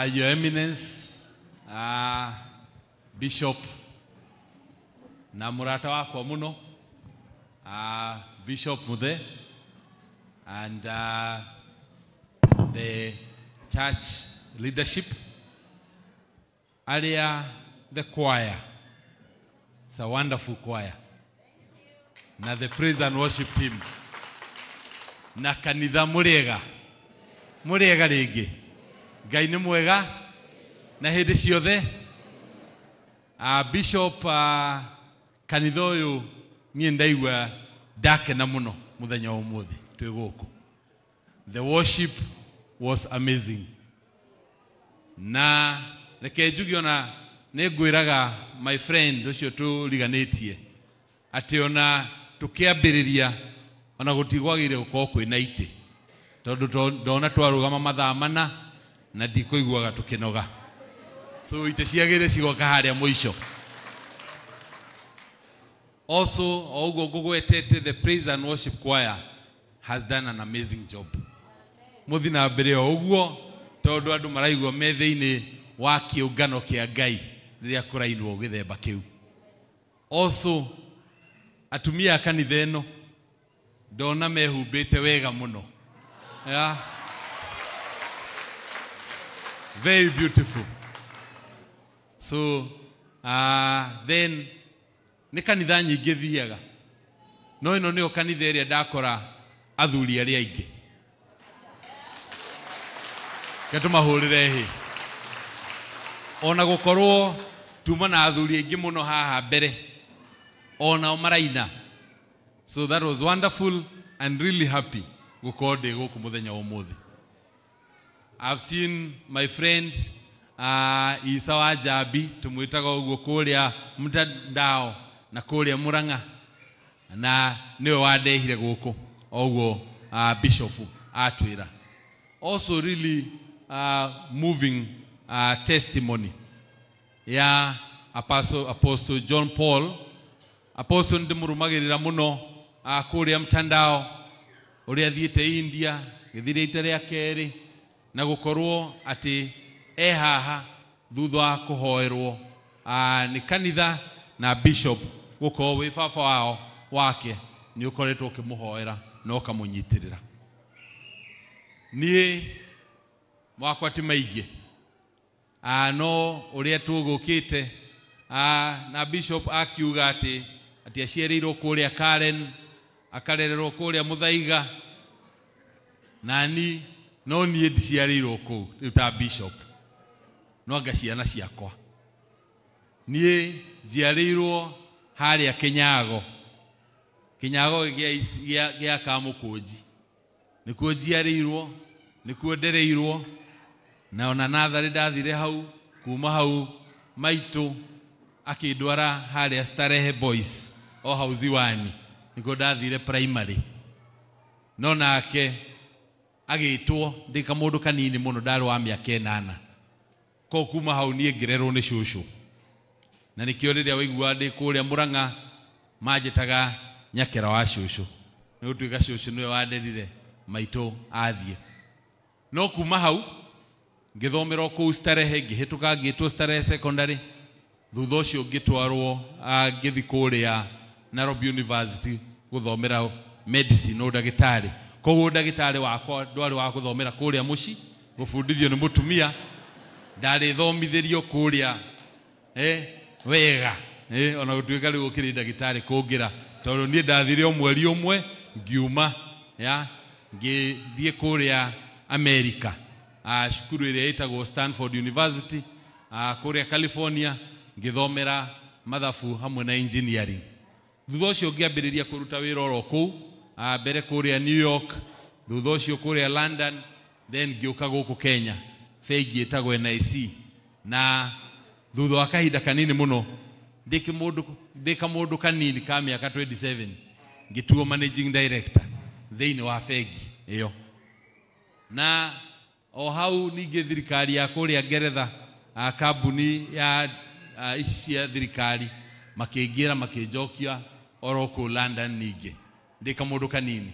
Your Eminence, Bishop na mũrata wakwa mũno, Bishop Muthe, and the church leadership, aria the choir. It's a wonderful choir. Na the praise and worship team. Na kanitha mũrĩega. Mũrĩega rĩngĩ. Ngai nĩ mwega na hĩndĩ ciothe. Bishop, kanitha ũyũ niĩ ndaigua ndakena mũno mũthenya wa ũmũthĩ twĩ gũkũ. The worship was amazing. Na reke njuge ona nĩ ngwĩraga my friend ũcio tũriganĩtie atĩ ona tũkĩambĩrĩria ona gũtigwagĩrĩire gũkorwo kwĩna itĩ, tondũ ndona twarũgama mathaa mana na ndikũiguaga tũkĩnoga. So itĩ ciagĩrĩire cigoka harĩa mũico. Also, o ũguo ngũgwetete, the praise and worship choir has done an amazing job. Mũthi na mbere o ũguo, tondũ andũ maraigua me thĩinĩ wa kĩũngano kĩa Ngai rĩrĩa kũrainwo gĩthemba kĩu. Also, atumia a kanitha ĩno ndona mehumbĩte wega mũno. Yeah. Very beautiful. So, then nĩ kanitha nyingĩ thiaga, no ĩno nĩyo kanitha ĩrĩa ndakora athuri arĩa aingĩ. Reke tũmahũrĩre hĩ. Ona gũkorwo tuma na athuri aingĩ mũno haha mbere, onao maraina. So that was wonderful and really happy gũkorwo ndĩ gũkũ mũthenya wa ũmũthĩ. I've seen my friend Isa wa Jambi, tũmwĩtaga ũguo kũrĩa mtandao na kũrĩa Murang'a, na nĩwe wandehire gũkũ ũguo Bishop atwĩra. Also really moving testimony ya Apostle John Paul. Apostle ndĩmũrũmagĩrĩra mũno kũrĩa mtandao ũrĩa athiĩte India gĩthire ita rĩa kerĩ, na gũkorwo atĩ e haha thutha wa kũhoerwo nĩ kanitha na bishop gũkorwo wĩ baba wao wake nĩ ũkoretwo ũkĩmũhoera na ũkamũnyitĩrĩra. Niĩ wakwa ti maingĩ, no ũrĩa tũgũkĩte, na bishop akiuga atĩ aciarĩirwo kũrĩa Karen, akarererwo kũrĩa Muthaiga, nani no niĩ ndiciarĩirwo kũu rĩu ta bishop, no anga ciana ciakwa. Niĩ njiarĩirwo harĩa Kĩnyago, Kĩnyago gĩa Kamũkũnji, nĩkuo njiarĩirwo, nĩkuo ndereirwo, na ona natharĩ ndathire hau. Kuma hau maitũ akĩndwara harĩa Starehe Boys o hau Ziwani, nĩkuo ndathire primary. No nake agĩtwo ndĩ kamũndũ kanini mũno, ndarĩ wa mĩaka 8. Koguo kuma hau niĩ ngĩrerwo nĩ cũcũ, na nĩkĩo rĩrĩa waigua ndĩ kũrĩa Murang'a manjĩtaga nyakera wa cũcũ, nĩ gũtuĩka cũcũ nĩwe wanderire maitũ athiĩ. No kuma hau ngĩthomera o kũu Starehe, ngĩhĩtũka ngĩtwo Starehe Secondary. Thutha ũcio ngĩtwarwo, ngĩthiĩ kũrĩa Nairobi University gũthomera medicine, ũndagĩtarĩ. Koguo ũndagĩtarĩ wakwa ndwarĩ wa gũthomera kũrĩa mũciĩ, gũbundithio nĩ mũtumia, ndarĩthomithĩrio kũrĩa wega, ona gũtuĩka rĩu ũkĩrĩ ndagĩtarĩ kũngĩra, tondũ niĩ ndathire o mweri ũmwe ngiuma, ya ngĩthiĩ kũrĩa America, cukuru ĩrĩa ĩtagwo Stanford University, kũrĩa California, ngĩthomera mathabu hamwe na engineering. Thutha ũcio ngĩambĩrĩria kũruta wĩra oro kũu, mbere kũrĩa New York, thutha ũcio kũrĩa London, then ngĩũka gũkũ Kenya, bengi ĩtagwo NIC. Na thutha wa kahinda kanini mũno, ndĩ kamũndũ kanini ka mĩaka 27, ngĩtuo managing director thĩinĩ wa bengi ĩyo. Na o hau ningĩ thirikari ya kũrĩa Ngeretha, kambuni ya ici cia thirikari makĩingĩra makĩnjokia oro kũu London ningĩ ndĩ kamũndũ kanini.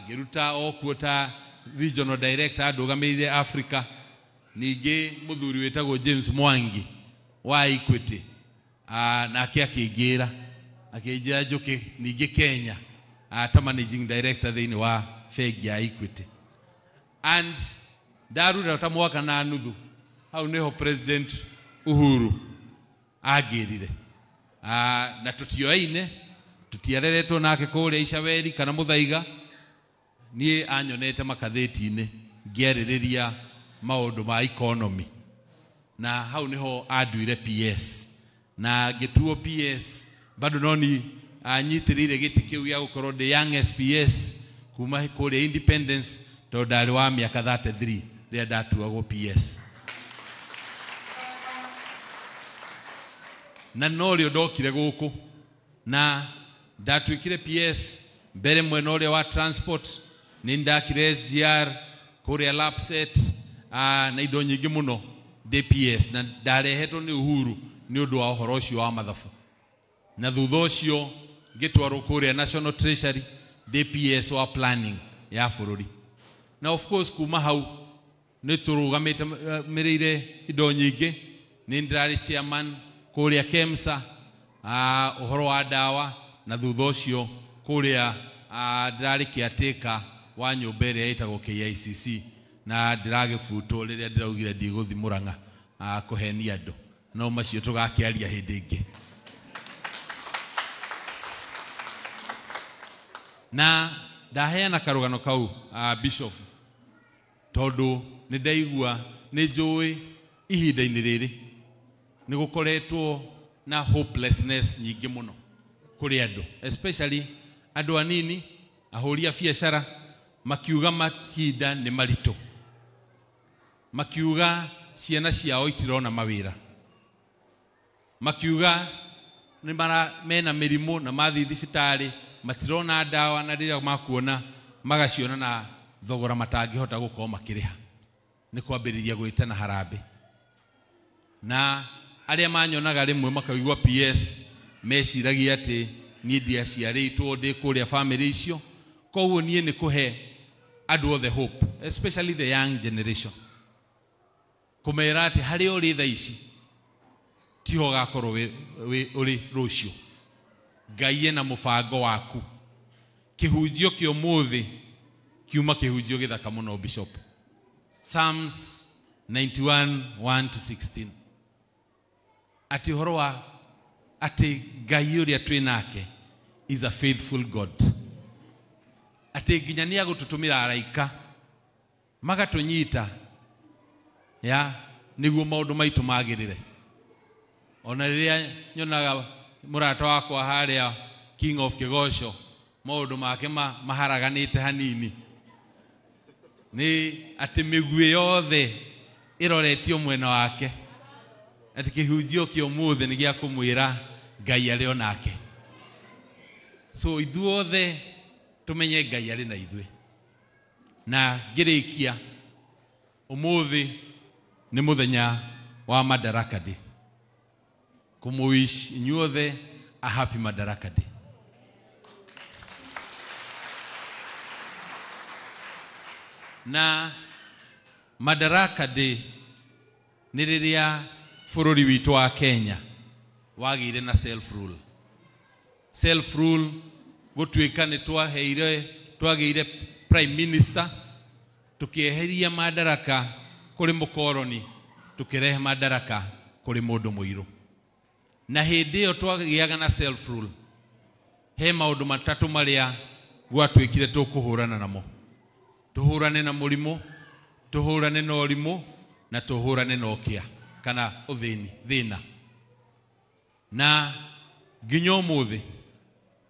Ngĩruta o kuo ta regional director ndũgamĩrĩire Africa. Ningĩ mũthuri wĩtagwo James Mwangi wa Equity, nake akĩngĩra akĩnjĩra njũke ningĩ Kenya, ta managing director thĩinĩ wa bengi ya Equity. And ndaruta ta mwaka na nuthu, hau nĩho President Uhuru angĩrire. Na tũtioaine, tũtiareretwo nake kũrĩa Icaweri kana Mũthaiga. Niĩ anyonete makathĩti-inĩ ngĩarĩrĩria maũndũ ma economy, na hau nĩho anduire PS, na ngĩtuo PS bado no ni anyitĩrĩire gĩtĩ kĩu gĩa gũkorwo ndĩ young SPS kuma kũrĩa Independence, tondũ ndarĩ wa mĩaka 33 rĩrĩa ndatuagwo PS. Na norĩo ndokire gũkũ na ndatuĩkire PS mbere mwena ũrĩa wa transport, nĩ ndakire SGR kũrĩa Lapset, na indo nyingĩ mũno ndĩ PS, na ndarehetwo nĩ Uhuru nĩ ũndũ wa ũhoro ũcio wa mathabu. Na thutha ũcio ngĩtwarwo kũrĩa National Treasury ndĩ PS wa planning ya bũrũri. Na of course kuma hau nĩ tũrũgamĩte mĩrĩire indo nyingĩ. Nĩ ndĩrarĩ chairman kũrĩa KEMSA, ũhoro wa ndawa, na thutha ũcio kũrĩa ndĩrarĩ caretaker wa nyũmba ĩrĩa ĩtagwo KICC, na ndĩragĩbutwo rĩrĩa ndĩraugire ndigũthiĩ Mũrang'a kũhenia andũ, no macio tũgakĩaria hĩndĩ ĩngĩ. Na ndaheana karũgano kau, Bishop, tondũ nĩ ndaigua nĩ njũĩ ihinda-inĩ rĩrĩ nĩ gũkoretwo na hopelessness nyingĩ mũno kũrĩ andũ, especially andũ anini ahũri a biacara, makiuga mahinda nĩ maritũ, makiuga ciana ciao itirona mawĩra, makiuga nĩ mara mena mĩrimũ na mathiĩ thibitarĩ matirona ndawa, na rĩrĩa makuona magaciona na thogora matangĩhota gũkorwo makĩrĩha. Nĩ kwambĩrĩria gwĩtana harambĩ. Na arĩa manyonaga rĩmwe makaigua PS meciragia atĩ niĩ ndiaciarĩtwo ndĩ kũrĩa family icio. Koguo niĩ nĩ kũhe andũ othe hope, especially the young generation, kũmera atĩ harĩa ũrĩ thaa ici tiho ũgakorwo ũrĩ rũciũ. Ngai ena mũbango waku. Kĩhunjio kĩa ũmũthĩ kiuma kĩhunjio gĩthaka mũno, Bishop. Psalms 91:1 to 16, atĩ ũhoro wa atĩ Ngai ũrĩa twĩ nake is a faithful God, atĩ nginya nĩ agũtũtũmĩra araika magatũnyita ya nĩguo maũndũ maitũ magĩrĩre. Ona rĩrĩa nyonaga mũrata wakwa harĩa King of Kĩgoco maũndũ make maharaganĩte hanini, nĩ atĩ mĩguĩ yothe ĩroretio mwena wake, atĩ kĩhunjio kĩa ũmũthĩ nĩ gĩa kũmwĩra Ngai arĩ o nake. So ithuothe tũmenye Ngai arĩ na ithuĩ. Na ngĩrĩkia, ũmũthĩ nĩ mũthenya wa Madaraka Day. Kũmũwish inyuothe a happy Madaraka Day. Na Madaraka Day nĩ rĩrĩa bũrũri witũ wa Kenya wagĩire na self rule. Self rule gũtuĩka nĩ twagĩire prime minister, tũkĩeheria madaraka kũrĩ mũkoroni, tũkĩrehe madaraka kũrĩ mũndũ mũirũ. Na hĩndĩ ĩyo twagĩaga na self rule, he maũndũ matatũ marĩa gwatuĩkire tũkũhũrana namo. Tũhũrane na mũrimũ, tũhũrane na ũrimũ, na tũhũrane na ũkĩa kana ũthĩni, thĩna. Na nginya ũmũthĩ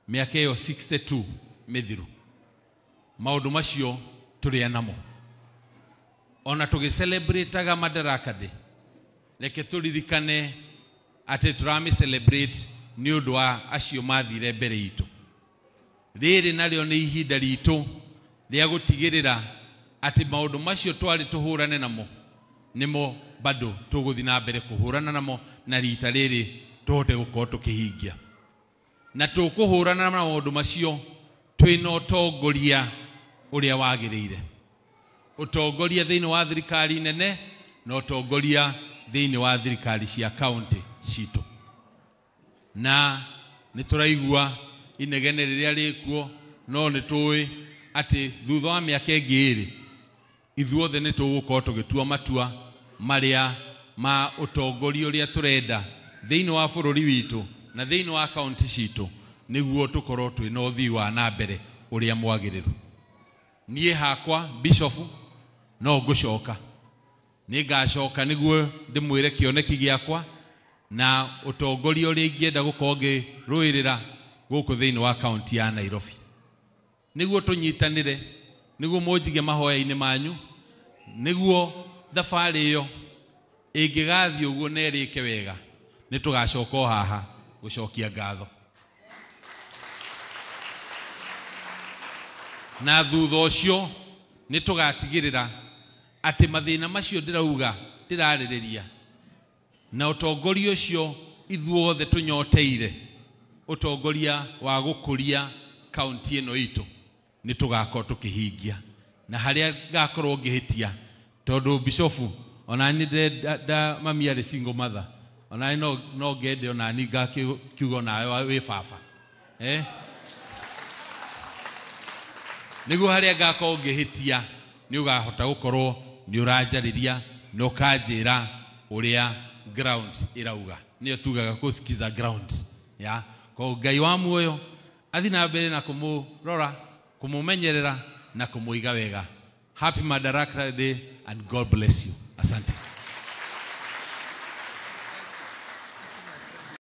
mĩaka ĩyo 62 mĩthiru, maũndũ macio tũrĩ namo. Ona tũgĩcelebrataga Madaraka Day, reke tũririkane atĩ tũramĩ celebrate nĩ ũndũ wa acio mathire mbere itũ. Rĩrĩ narĩo nĩ ihinda ritũ rĩa gũtigĩrĩra atĩ maũndũ macio twarĩ tũhũrane namo nĩmo bado tũgũthiĩ na mbere kũhũrana namo, na rita rĩrĩ tũhote gũkorwo tũkĩhingia. Na tũkũhũrana na maũndũ macio twĩna ũtongoria ũrĩa wagĩrĩire, ũtongoria thĩinĩ wa thirikari nene Na ũtongoria thĩinĩ wa thirikari cia kaunti citũ. Na nĩ tũraigua inegene rĩrĩa rĩkuo, no nĩ tũĩ atĩ thutha wa mĩaka ĩngĩ ĩrĩ ithuothe nĩ tũgũkorwo tũgĩtua matua marĩa ma ũtongoria ũrĩa tũrenda thĩinĩ wa bũrũri witũ na thĩinĩ wa kaunti citũ, nĩguo tũkorwo twĩna ũthii wa na mbere ũrĩa mwagĩrĩru. Niĩ hakwa bishofu no ngũcoka, nĩ ngacoka nĩguo ndĩmwĩre kĩoneki gĩakwa na ũtongoria ũrĩa ingĩenda gũkorwo ngĩrũĩrĩra gũkũ thĩinĩ wa kaunti ya Nairobi, nĩguo tũnyitanĩre, nĩguo mũnjige mahoya-inĩ manyu, nĩguo thabarĩ ĩyo ĩngĩgathiĩ ũguo na ĩrĩke wega, nĩ tũgacoka o haha gũcokia ngatho. Na thutha ũcio nĩ tũgatigĩrĩra atĩ mathĩna macio ndĩrauga ndĩrarĩrĩria na ũtongoria ũcio ithuothe tũnyoteire, ũtongoria wa gũkũria kaunti ĩno itũ, nĩ tũgakorwo tũkĩhingia. Na harĩa ngakorwo ngĩhĩtia, tondũ bishofu ona niĩ mami arĩ single mother, ona niĩ no ngende ona niĩ ngakiuga onawe wĩ baba, Nĩguo harĩa ngakorwo ngĩhĩtia nĩ ũgahota gũkorwo nĩ ũranjarĩria na ũkanjĩra ũrĩa ground ĩrauga. Nĩyo tugaga kũsikiza ground ya ko. Ngai wa muoyo athi na mbere na kũmũrora, kũmũmenyerera na kũmũiga wega. Happy Madaraka Day and God bless you. Asante.